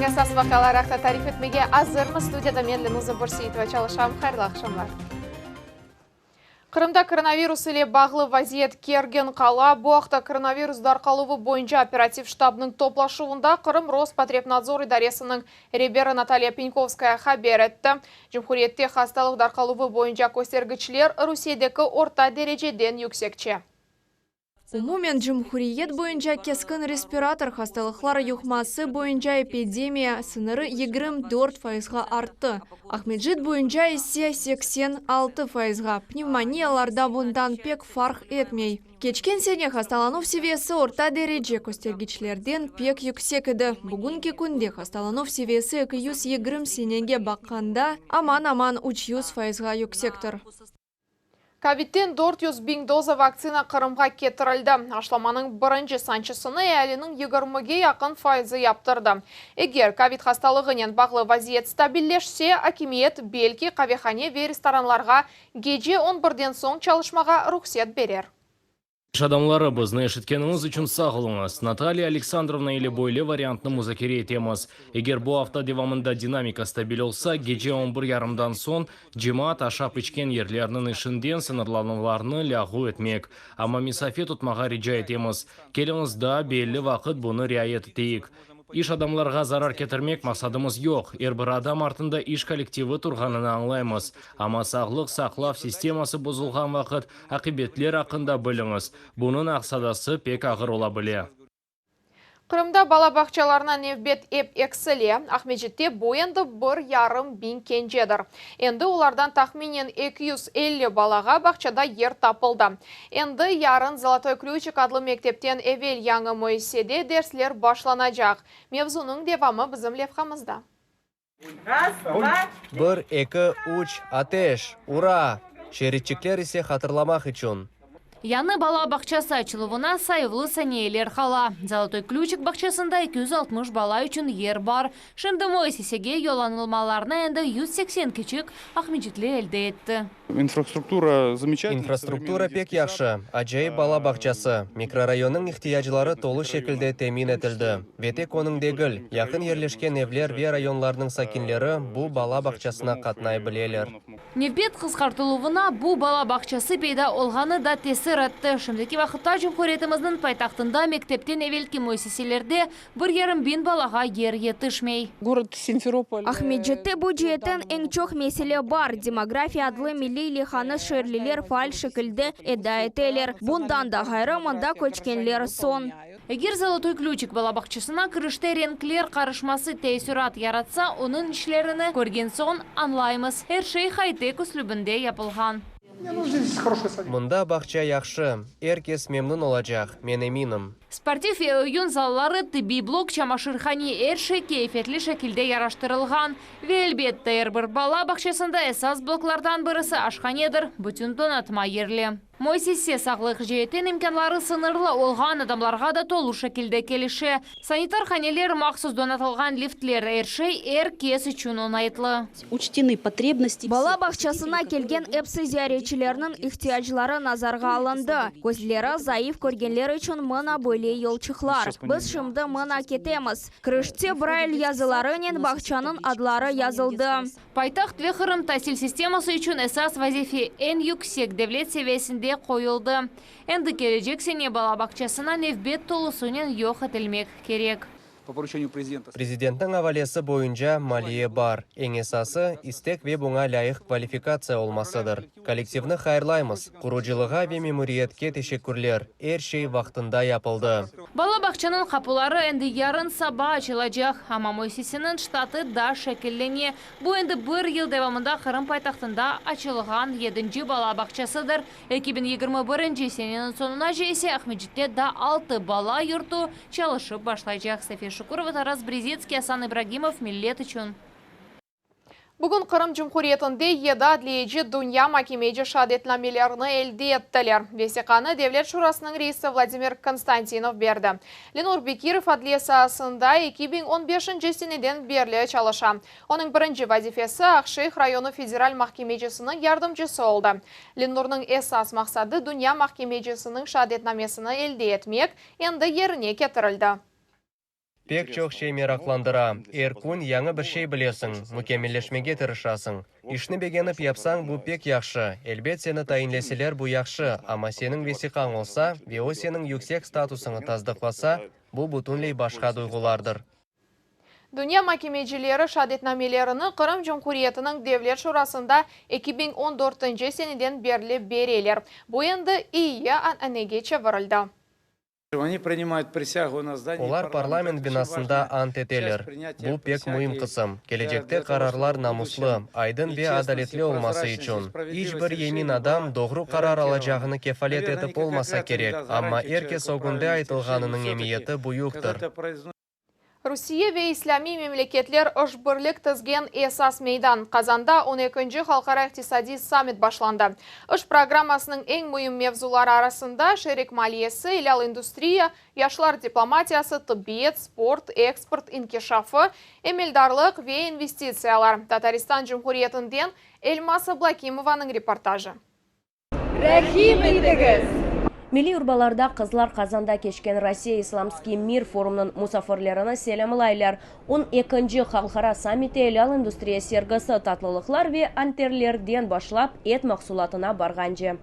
Künniñ esas vaqiaları aqta tarif etmege azırmız. Studiyada men, Lenuza Börseitova, çalışam. Hayırlı aqşamlar. Qırımda koronavirus ile bağlı vaziyet kergin qala. Bu aqta koronavirus darqaluvı boyunca operativ ştabnıñ toplaşuvında Qırım Rospotrebnadzor idaresiniñ reberi Natalya Penkovskaya haber etti. Cumhuriyette hastalıq darqaluvı boyunca köstergiçler Rusiyedeki orta dereceden yüksekçe. Umumen cumhuriyet boyunca keskin respirator hastalıqlar yuqması boyunca epidemiya sıñırı 24 fayızğa arttı, Aqmescit boyunca ise 86 fayızğa, pnevmoniyalarda bundan pek farq etmey. Keçken sene hastalanuv seviyesi orta derece köstergiçlerden pek yüksek edi, bugünki künde hastalanuv seviyesi 220 senege baqqanda aman-aman 300 fayızğa yüksektir. Kovidten 400 biñ doza vaktsina Qırımğa ketirildi. Aşılamanıñ birinci sançısını ealiniñ yigirmige yaqın fayızı yaptırdı. Eger kovid hastalığınen bağlı vaziyet stabilleşse, akimiyet, belki, qavehane ve restoranlarğa gece on birden soñ çalışmağa ruhset berer. İş adamları, bizni eşitkeniñiz içün sağ oluñız. Natalya Aleksandrovna ile böyle variantnı muzakere etemiz. Eger bu afta devamında dinamika stabil olsa, gece on bir yarımdan soñ cemaat aşap-içken yerlerniñ işinden sıñırlanuvlarnı lâğu etmek. Amma mesafe tutmağa rica etemiz. Keliñiz, daa belli vaqıt bunı riayet eteyik. İş adamlarğa zarar ketirmek maqsadımız yoq, er bir adam artında iş kollektivi turğanını añlaymız. Amma sağlıq saqlav sisteması bozulğan vaqıt aqibetler aqqında biliñiz, bunıñ aks-sadası pek ağır ola bile. Qırımda bala bağçalarına nevbet ep eksile. Aqmescitte bu endi bir yarım biñ kencedir. Endi olardan tahminen 250 balağa bağçada yer tapıldı. Endi yarın Zolotoy klüçik adlı mektepten evel yañı müessisede dersler başlanacaq. Mevzunıñ devamı bizim levhamızda. Bir, eki, üç, ateş! Ura! Şeritçikler ise hatırlamaq içün. Yañı bala bağçası açıluvına sayıvlı saniyeler qala. Zolotoy klüçik bağçasında 260 bala içün yer bar. Şimdi müessisege yollanılmalarnı endi 180 kiçik aqmescitli elde etti. İnfrastruktura zamечательная. İnfrastruktura pek yahşı, acayip bala bağçası, mikrorayonnıñ ihtiyacları tolu şekilde temin etildi. Ve tek onıñ degil, yaqın yerleşken evler ve rayonlarnıñ sakinleri bu bala bağçasına qatnay bileler. Nevbet qısqartıluvına bu bala bağçası peyda olğanı da tesir etti. Şimdiki vaqıtta cumhuriyetimizniñ paytahtında mektepten evelki müessiselerde bir yarım biñ balağa yer yetişmey. Gorod Simferopol. Aqmescitte bu ceetten eñ çoq mesele bar. Demografiya adlı milliy leyhanı şeerliler faal şekilde eda eteler. Bundan da ğayrı, mında köçkenler soñ. Eger Zolotoy klüçik bala bağçasına kirişte renkler qarışması teessürat yaratsa, onıñ işlerini körgen soñ añlaymız, er şey hay-tek üslübinde yapılğan. Mında bağça yahşı, er kes memnün olacaq, men eminim. Sportiv ve oyun zalları, tibbiy blok, çamaşırhane, er şey keyfetli şekilde yaraştırılğan. Ve, elbette, er bir bala bağçasında esas bloklardan birisi aşhanedir, bütün donatma yerli. Müessise, sağlıq ceetten imkânları sıñırlı olğan adamlarğa da tolu şekilde kelişe. Sanitar haneler, mahsus donatılğan liftler, er şey er kes içün oñaytlı. Uçteny potrebnosti Bala bağçasına kelgen epsi ziyaretçilerniñ ihtiyacları nazarğa alındı. Közleri zayıf körgenler içün mına böyle yolçıqlar. Biz şimdi mına ketemiz. Kirişte Brayl yazılarınen bağçanıñ adları yazıldı. Paytaht ve Qırım tasil sisteması içün esas vazife eñ yüksek devlet seviyesinde qoyuldı. Endi kelecek sene bala bağçasına nevbet tolusınen yoq etilmek kerek. Po poruçeniyu prezidenta. Prezidentniñ avalesi boyunca maliye bar. Eñ esası, istek ve buña lâyıq kvalifikatsiya olmasıdır. Kollektivni hayırlaymız, qurucılığa ve memuriyetke teşekkürler, er şey vaqtında yapıldı. Bala bağçanıñ qapuları endi yarın saba açılacaq, amma müessiseniñ ştatı daa şekillene. Bu endi bir yıl devamında Qırım paytahtında açılğan yedinci bala bağçasıdır. 2021 seneniñ soñunace ise Aqmescitte daa altı bala yurtu çalışıp başlaycaq. Safiye Şukurova, Taras Brizetskiy, Asan İbragimov, Millet içün. Bugün Qırım Cumhuriyetinde yedi adliyeci dünya makemeci şeadetnamelerini elde ettiler. Vesiqanı Devlet Şurasınıñ reisi Vladimir Konstantinov berdi. Lenur Bekirov adliye saasında 2015 seneden berli çalışa. Onıñ birinci vazifesi Aqşeyh rayonı federal mahkemecisiniñ yardımcısı oldı. Lenurnıñ esas maqsadı dünya mahkemecisiniñ şeadetnamesini elde etmek, endi yerine ketirildi. Pek çoq şey meraqlandıra. Er kün yañı bir şey bilesiñ, mükemmelleşmege tırışasıñ. İşni begenip yapsañ, bu pek yahşı. Elbet, seni tayinleseler, bu yahşı, amma seniñ vesiqañ olsa ve o seniñ yüksek statusıñı tasdıqlasa, bu bütünley başqa duyğulardır. Dünya makemecileri şeadetnamelerini Qırım Cumhuriyetiniñ Devlet Şurasında 2014 seneden berli bereler. Bu endi eyi ananege çevirildi. Olar parlament binasında ant eteler. Bu pek müim qısım, kelecekte qararlar namuslı, aydın ve adaletli olması içün. İç bir yemin adam doğru qarar alacağını kefalet etip olmasa kerek, amma er kes ögünde aytılğanınıñ emiyeti büyüktir. Rusiye ve islâmiy memleketler işbirlik tizgen esas meydan, Qazanda on ekinci Halqara iqtisadiy sammit başlandı. İş programmasınıñ eñ müim mevzuları arasında şerik maliyesi, elâl industriya, yaşlar diplomatiyası, tıbbiyet, sport, eksport inkişafı, emeldarlıq ve investitsiyalar. Tataristan Cumhuriyetinden Elmaz Ablâkimovanıñ reportajı. Rahim etiñiz! Milliy urbalarda qızlar Qazanda keçken Rossiya İslamskiy mir forumınıñ musafirlerini selâmlaylar. On ekinci halqara sammiti elâl industriya sergisi, tatlılıqlar ve anterlerden başlap et mahsulatına barğance.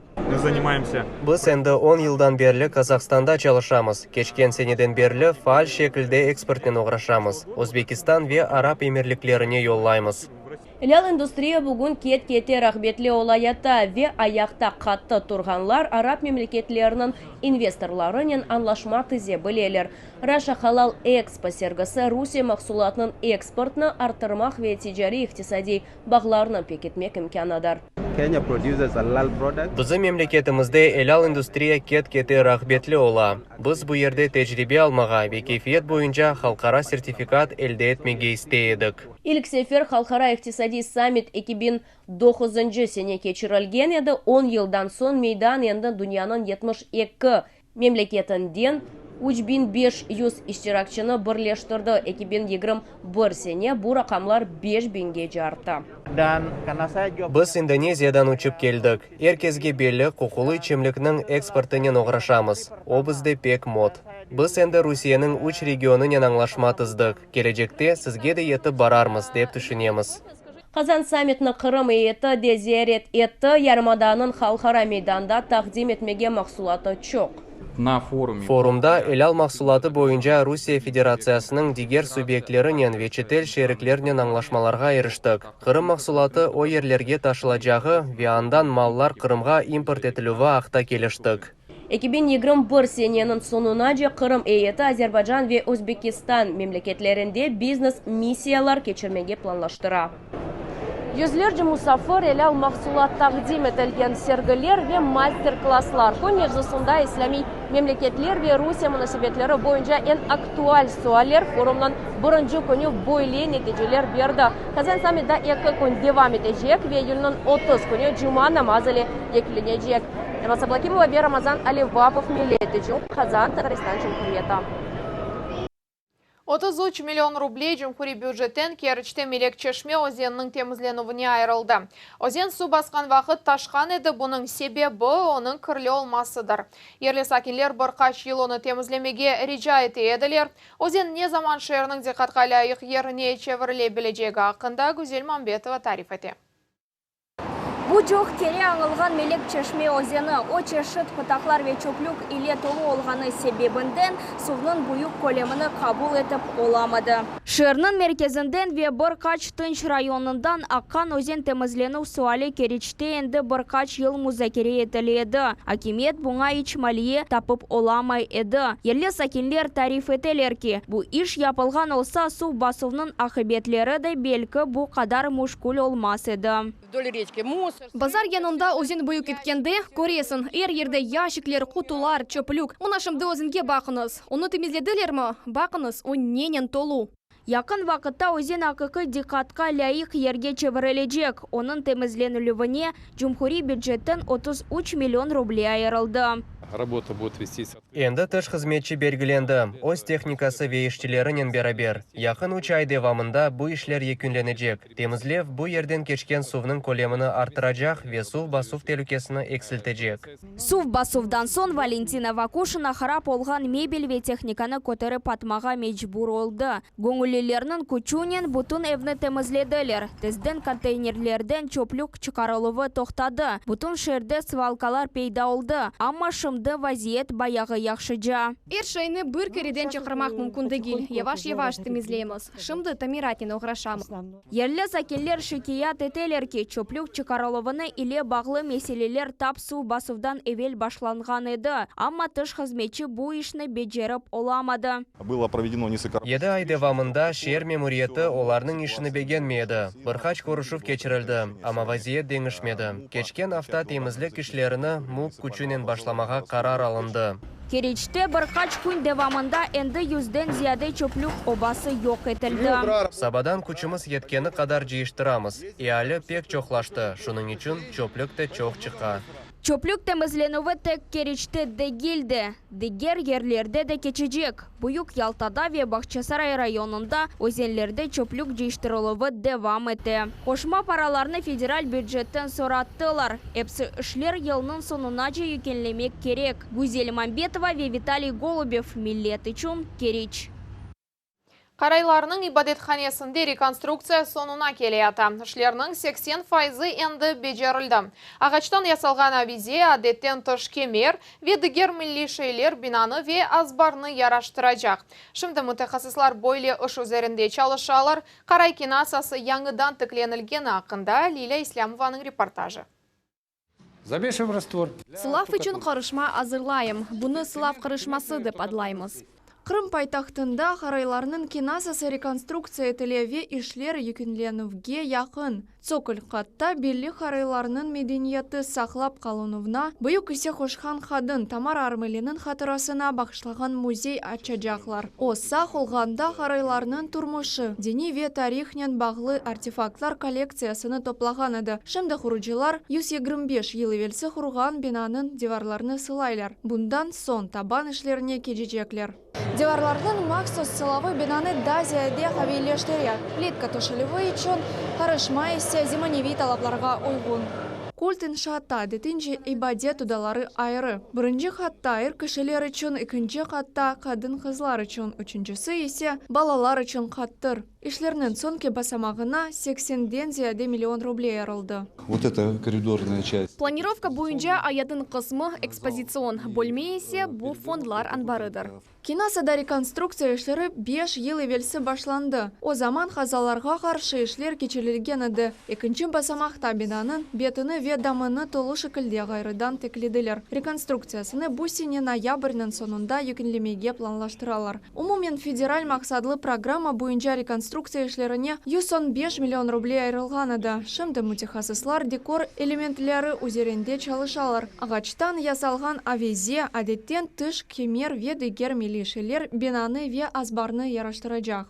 Biz endi on yıldan berli Qazahstanda çalışamız, keçken seneden berli faal şekilde eksportnen oğraşamız, Özbekistan ve Arap Emirliklerine yollaymız. Elâl industriya bugün ket-kete rağbetli olayata ve ayaqta qattı turğanlar arap memleketleriniñ investorlarınen añlaşma tize bileler. Russia Halal Expo sergisi Rusiye mahsulatınıñ eksportını arttırmaq ve ticariy-iqtisadiy bağlarnı pekitmek imkânıdır. Bizim memleketimizde elâl industriya ket-kete rağbetli ola. Biz bu yerde tecribe almağa ve keyfiyet boyunca halqara sertifikat elde etmege istey edik. İlk sefer Halqara iqtisadiy sammit 2009-ncı sene keçirilgen edi, on yıldan soñ meydan endi dünyanıñ 72 memleketinden 3500 iştirakçini birleştirdi, 2021 sene bu raqamlar 5000gece arttı. Biz İndoneziyadan uçıp keldik. Er kesge belli qoqulı içimlikniñ eksportınen oğraşamız, o bizde pek mot. Biz endi Rusiyeniñ üç regionınen añlaşma tizdik, kelecekte sizge de yetip bararmız, dep tüşünemiz. Qazan sammitini Qırım eyyeti de ziyaret etti, yarımadanıñ halqara meydanda taqdim etmege mahsulatı çoq. Forumda elâl mahsulatı boyunca Rusiye Federatsiyasınıñ diger subyektlerinen ve çetel şeriklernen añlaşmalarğa iriştik. Qırım mahsulatı o yerlerge taşılacağı ve andan mallar Qırımğa import etilüvi aqta keliştik. 2021 seneniñ soñunace Qırım eyyeti Azerbaycan ve Özbekistan memleketlerinde biznes-missiyalar keçirmege planlaştıra. Yüzlerce musafir elâl mahsulat taqdim etilgen sergiler ve master-klasslar. Kün mevzusında islâmiy memleketler ve Rusiye munasebetleri boyunca eñ aktual sualler forumnıñ birinci künü böyle neticeler berdi. Qazan sammiti eki kün devam etecek ve iyülniñ 30 künü cuma namazı ile yekünlenecek. Elmaz Ablâkimova ve Ramazan Alivapov, Millet içün, Qazan, Tataristan Cumhuriyeti. 33 million ruble cumhuriy bücetten Keriçte Melek Çeşme özeniniñ temizlenüvine ayırıldı. Özen suv basqan vaqıt taşqan edi, bunıñ sebebi onıñ kirli olmasıdır. Yerli sakinler bir qaç yıl onı temizlemege rica ete ediler. Özen ne zaman şeerniñ diqqatqa lâyıq yerine çevirile bilecegi aqqında Güzel Mambetova tarif ete. Bu çoq kere añılğan Melek Çeşme özeni, o çeşit pıtaqlar ve çöplük ile tolu olğanı sebebinden suvnıñ büyük kölemini qabul etip olamadı. Şeerniñ merkezinden ve bir qaç tınç rayonından aqqan özen temizlenüv suali Keriçte endi bir qaç yıl muzakere etile edi. Akimiyet buña iç maliye tapıp olamay edi. Yerli sakinler tarif eteler ki, bu iş yapılğan olsa, suv basuvnıñ aqibetleri de belki bu qadar müşkül olmaz edi. Bazar yanında özen boyu ketkende, köresiñ, er yerde yaşikler, qutular, çöplük. Mına şimdi özenge baqıñız. Onı temizledilermi? Baqıñız, o nenen tolu. Yaqın vaqıtta özen aqiqiy diqqatqa lâyıq yerge çevirilecek. Onıñ temizlenilüvine cumhuriy bücetten 33 million ruble ayırıldı. Rabota budet vestись. Endi tış hızmetçi belgilendi, öz tehnikası ve işçilerinen beraber. Yaqın üç ay devamında bu işler yekünlenecek. Temizlev bu yerden keçken suvnıñ kölemini arttıracaq ve suv basuv telükesini eksiltecek. Suv basuvdan soñ Valentina Vakuşina harap olğan mebel ve tehnikanı köterip atmağa mecbur oldı. Göñüllilerniñ küçünen bütün evni temizlediler. Tezden konteynerlerden çöplük çıqarıluvı toqtadı. Bütün şeerde svalkalar peyda oldı. Amma şimdi vaziyet bayağı yahşıca. Er şeyni bir kereden çıqarmaq mümkün degil. Yavaş-yavaş temizleymiz. Şimdi tamiratnen oğraşamız. Yerli sakinler şikâyet eteler ki, çöplük çıqarıluvını ile bağlı meseleler tap suv basuvdan evel başlanğan edi, amma tış hızmetçi bu işni becerip olamadı. Было проведено несколько Yedi ay devamında şeer memuriyeti olarnıñ işini begenmey edi. Bir qaç körüşüv keçirildi, amma vaziyet deñişmedi. Keçken afta temizlik işlerini MUP küçünen başlamağa qarar alındı. Keriçte bir qaç kün devamında endi yüzden ziyade çöplük obası yoq etildi. Sabadan küçümiz yetkeni qadar cıyıştıramız. Eali pek çoqlaştı, şunıñ içün çöplük de çoq çıqa. Çöplük temizlenüvi tek Keriçte degil de, diger yerlerde de keçecek. Büyük Yaltada ve Bağçasaray rayonında özenlerde çöplük cıyıştırıluvı devam ete. Qoşma paralarnı federal bücetten sorattılar. Episi işler yılnıñ soñunace yekünlemek kerek. Güzel Mambetova ve Vitaliy Golubev, Millet içün, Keriç. Qaraylarnıñ ibadethanesinde rekonstruktsiya soñuna keleyata. İşlerniñ 80 faizi endi becerildi. Ağaçtan yasalğan avize, adetten tış kemer ve diger milliy şeyler binanı ve azbarnı yaraştıracaq. Şimdi mütehassıslar böyle iş üzerinde çalışalar. Qaray kinasası yañıdan tiklenilgeni aqqında Lilâ İslâmovanıñ reportajı. Замешиваем раствор. Sılav içün qarışma azırlayım. Bunı sılav qarışması dep adlaymız. Qırım paytahtında qaraylarnıñ kinasası rekonstruktsiya etile ve işler yekünlenüvge yaqın. Tsokol qatta belli qaraylarnıñ medeniyeti saqlap qalınuvına büyük isse qoşqan qadın Tamara Armeliniñ hatırasına bağışlağan müzey açacaqlar. O, sağ olğanda qaraylarnıñ turmuşı, dini ve tarihnen bağlı artefaktlar kollektsiyasını toplağan edi. Şimdi qurucılar 125 yıl evelsi qurğan binanıñ divarlarını sılaylar. Bundan soñ taban işlerine keçecekler. Divarlarnıñ mahsus sılavı binanı daa ziyade qaviyleştire. Plitka töşelüvi içün qarışma ise zemaneviy talaplarğa uyğun. Kult inşaatta adetince ibadet odaları ayrı. Birinci qatta er kişiler içün, ekinci qatta qadın-qızlar içün, üçüncisi ise balalar içün qattır. İşlerniñ soñki basamağına seksenden ziyade million ruble ayırıldı. Вот это коридорная часть. Planirovka boyunca ayatnıñ qısmı ekspozitsion bölme ise bu fondlar anbarıdır. Kinasada rekonstruktsiya işleri 5 yıl evelsi başlandı. O zaman qazalarğa qarşı işler keçirilgen edi. Ekinci basamaqta binanıñ betini ve damını tolu şekilde ğayrıdan tiklediler. Rekonstruktsiyasını bu sene noyabrniñ soñunda yekünlemege planlaştıralar. Umumen federal maqsatlı programma boyunca rekonstruktsiya işlerine 115 million ruble ayırılğan edi. Şimdi mütehassıslar dekor elementleri üzerinde çalışalar. Ağaçtan yasalğan avize, adetten tış kemer ve diger milliy şeyler binanı ve azbarnı yaraştıracaq.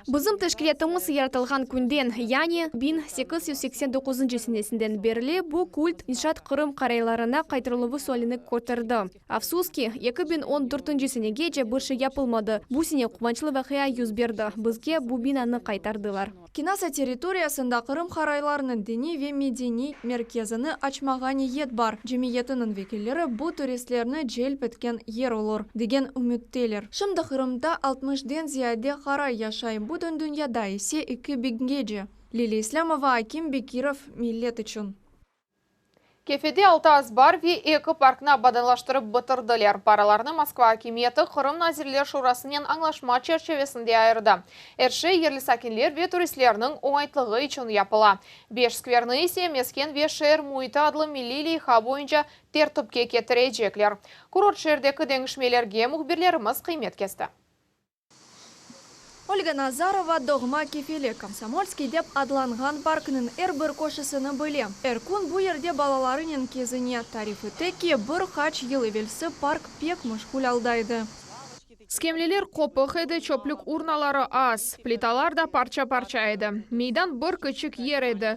Bizim teşkilâtımız yaratılğan künden, yani 1889 senesinden berli bu kult inşaat Qırım qaraylarına qaytarıluvı sualini köterdi. Afsus ki, 2014 senegece bir şey yapılmadı. Bu sene quvançlı vaqia yüz berdi. Bizge bu binanı qaytardılar. Kinasa territoriyasında Qırım qaraylarınıñ diniy ve medeniy merkezini açmağa niyet bar. Cemiyetiniñ vekilleri bu turistlerni celp etken yer olur, degen ümütteler. Şimdi Qırımda 60-den ziyade qaray yaşay, bütün dünyada ise 2000-gece. Lilâ İslâmova, Akim Bekirov, Millet içün. Kefede altı azbar ve eki parknı abadanlaştırıp bitirdiler. Paralarnı Moskva akimiyeti Qırım Nazirler Şurasınen añlaşma çerçivesinde ayırdı. Er şey yerli sakinler ve turistlerniñ oñaytlığı içün yapıla. Beş skverni ise Mesken ve şeer müiti adlı milliy leyha boyunca tertipke ketirecekler. Kurort şeerdeki deñişmelerge mühbirlerimiz qıymet kesti. Olga Nazarova doğma Kefeli Komsomolskiy dep adlanğan parknıñ er bir köşesini bile. Er kün bu yerde balalarınen kezine. Tarif ete ki, bir qaç yıl evelsi park pek müşkül alda edi. Skemleler qopuq edi, çöplük urnaları az, plitalar da parça-parça edi. Meydan bir kiçik yer edi.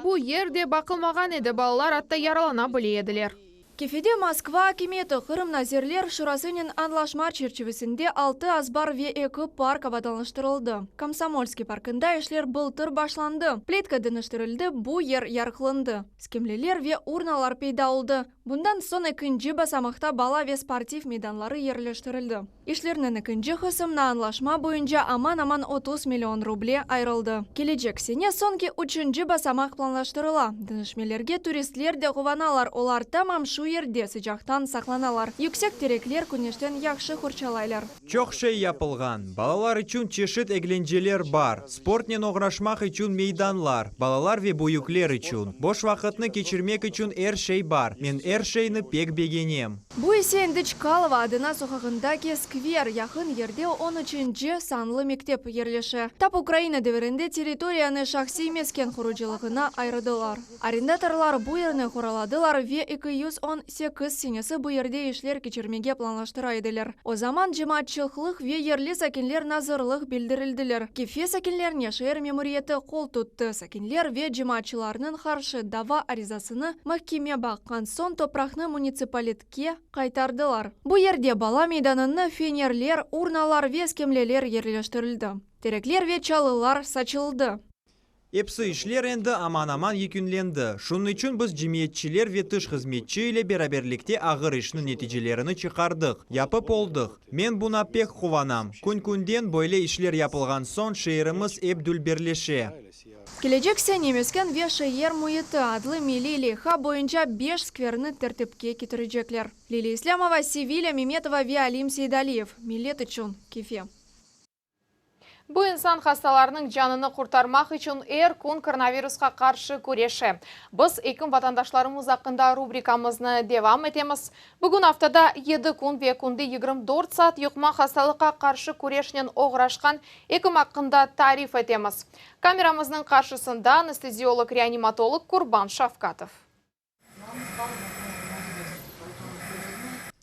Bu yer de baqılmağan edi, balalar atta yaralana bile ediler. Kefede Moskva akimiyeti Qırım Nazirler Şurasınen añlaşma çerçivisinde altı azbar ve eki park abadanlaştırıldı. Komsomolskiy parkında işler bıltır başlandı, plitka deñiştirildi, bu yer yarıqlandı, skemleler ve urnalar peyda oldı. Bundan soñ ekinci basamaqta bala ve sportiv meydanları yerleştirildi. İşlerniñ ekinci qısımına añlaşma boyunca aman-aman 30 million ruble ayırıldı. Kelecek sene soñki üçünci basamaq planlaştırıla. Deñişmelerge turistler de quvanalar, olar tamam şu yerde sıcaqtan saqlanalar, yüksek terekler küneşten yahşı qorçalaylar. Çoq şey yapılğan. Balalar içün çeşit eglenceler bar, sportnen oğraşmaq içün meydanlar, balalar ve büyükler içün. Boş vaqıtnı keçirmek içün er şey bar. Men er şeyni pek begenem. Bu ise endi Çkalova adına soqağındaki skver, yaqın yerde on üçünci sanlı mektep yerleşe. Tap Ukraina devirinde territoriyanı şahsiy mesken qurucılığına ayırdılar. Arendatorlar bu yerni qoraladılar ve 218 senesi bu yerde işler keçirmege planlaştıra ediler. O zaman cemaatçılıqlıq ve yerli sakinler nazırlıq bildirildiler. Kefe sakinlerine şeer memuriyeti qol tuttı, sakinler ve cemaatçılarnıñ qarşı dava arizasını mahkeme baqqan soñ topraqnı munitsipalitke qaytardılar. Bu yerde bala meydanını fenerler, urnalar ve skemleler yerleştirildi, terekler ve çalılar saçıldı. Episi işler endi aman-aman yekünlendi. Şunıñ içün biz cemiyetçiler ve tış hızmetçi ile beraberlikte ağır işniñ neticelerini çıqardıq, yapıp oldıq. Men buña pek quvanam. Kün-künden böyle işler yapılğan soñ şeerimiz ep dülberleşe. Kelecek sene Mesken ve şeer müiti adlı milliy leyha boyunca beş skverni tertipke ketirecekler. Liliya İslâmova, Sevilâ Memetova ve Alim Seydaliyev, Millet içün, Kefe. Bu insan hastalarnıñ canını qurtarmaq içün er kün koronavirusqa qarşı küreşe. Biz ekim vatandaşlarımız aqqında rubrikamıznı devam etemiz. Bugün aftada yedi kün ve künde 24 saat yuqma hastalıqqa qarşı küreşnen oğraşqan ekim aqqında tarif etemiz. Kameramıznıñ qarşısında anesteziolog-reanimatolog Kurban Şavkatov.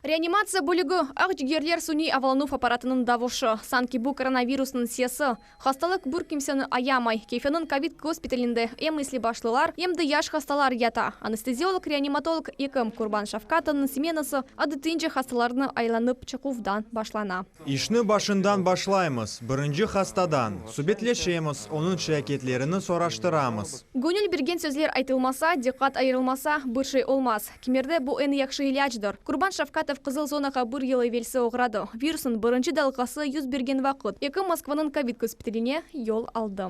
Reanimatsiya bölügi, aqcigerler suniy avalanuv apparatınıñ davuşı, sanki bu koronavirusnıñ sesi. Hastalıq bir kimseni ayamay. Kefeniñ kovid gospitalinde em esli-başlılar, em de yaş hastalar yata. Anesteziolog-reanimatolog ekim Kurban Şavkatovnıñ smenası adetince hastalarnı aylanıp çıquvdan başlana. İşni başından başlaymız, birinci hastadan. Subetleşemiz, onıñ şikâyetlerini soraştıramız. Göñül bergen sözler aytılmasa, diqqat ayırılmasa, bir şey olmaz. Kimerde bu eñ yahşı ilâcdır. Kurban Şavkatov qızıl zonağa bir yıl evelsi oğradı. Virusnıñ birinci dalğası yüz bergen vaqıt, ekim Moskvanıñ kovid gospitaline yol aldı.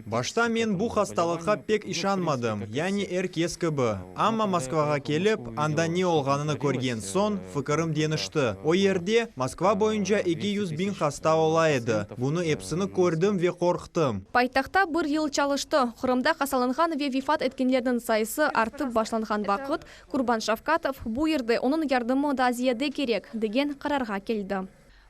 Başta men bu hastalıqqa pek işanmadım, yani er kes kibi. Amma Moskvağa kelip, anda ne olğanını körgen soñ, fikirim deñişti. O yerde, Moskva boyunca 200 biñ hasta ola edi. Bunı episini kördim ve qorqtım. Paytahtta bir yıl çalıştı. Qırımda hastalanğan ve vefat etkenlerniñ sayısı artıp başlanğan vaqıt, Kurban Şavkatov bu yerde onıñ yardımı daa ziyade kerek, degen qararğa keldi.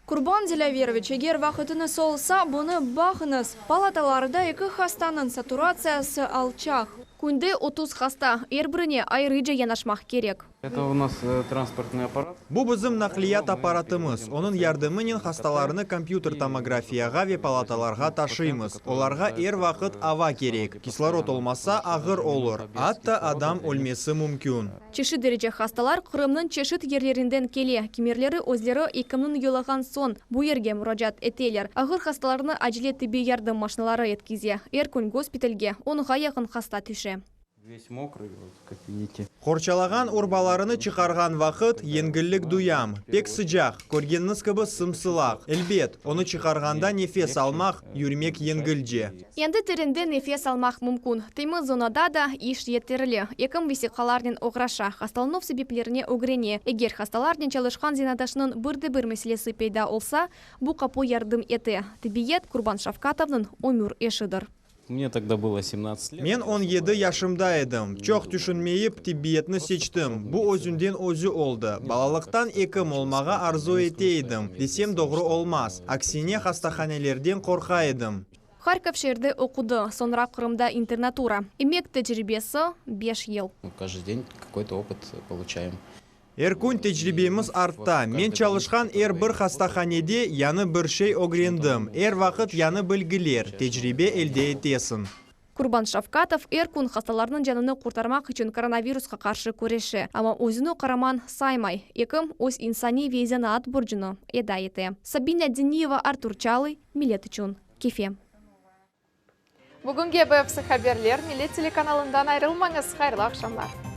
Kurban Dilâveroviç, eger vaqıtıñız olsa, bunı baqıñız. Palatalarda eki hastanıñ saturatsiyası alçaq. Künde 30 hasta, er birine ayrıca yanaşmaq kerek. Это у нас э, транспортный аппарат. Bu bizim naqliyat apparatımız. Onıñ yardımınen hastalarnı kompyuter tomografiyağa ve palatalarğa taşıymız. Olarğa er vaqıt ava kerek. Kislorod olmasa ağır olur. Atta adam ölmesi mümkün. Çeşit derece hastalar Qırımnıñ çeşit yerlerinden kele. Kimerleri özleri ekimniñ yollağan soñ bu yerge muracaat eteler. Ağır hastalarnı acele tibbiy yardım maşinaları yetkize. Er kün gospitalge onğa yaqın hasta tüşe. Весь мокрый, вот, как видите. Qorçalağan urbalarını çıqarğan vaqıt yengillik duyam. Pek sıcaq, körgeniñiz kibi sım-sılaq. Elbet, onı çıqarğanda nefes almaq, yürmek yengilce. Endi terenden nefes almaq mümkün. Temiz zonada da iş yeterli. Ekim vesiqalarnen oğraşa, hastalanuv sebeplerini ögrene. Eger hastalarnen çalışqan zenaatdaşınıñ bir de bir meselesi peyda olsa, bu qapu yardım ete. Tibbiyet Kurban Şavkatovnıñ ömür işidir. Мне тогда было 17 лет. Men 17 yaşımda edim. Çoq tüşünmeyip tibbiyetni seçtim. Bu özünden özü oldı. Balalıqtan ekim olmağa arzu ete edim. Desem doğru olmaz. Aksine hastahanelerden qorqa edim. Harkov şeerde oqudı, soñra Qırımda internatura. Emek tecribesi 5 yıl. Каждый день какой-то опыт получаем. Er kün tecribemiz arta. Men çalışqan er bir hastahanede yañı bir şey ögrendim. Er vaqıt yañı bilgiler, tecribe elde etesiñ. Qurban Şavkatov er kün hastalarnıñ canını qurtarmaq içün koronavirusqa qarşı küreşe, amma özüni qaraman saymay, ekim öz insaniy ve zenaat borcunı eda ete. Sabina Diniyeva, Artur Çalıy, Millet içün, Kefe. Bugünge bu episi haberler, Millet telekanalından ayrılmañız, hayırlı aqşamlar.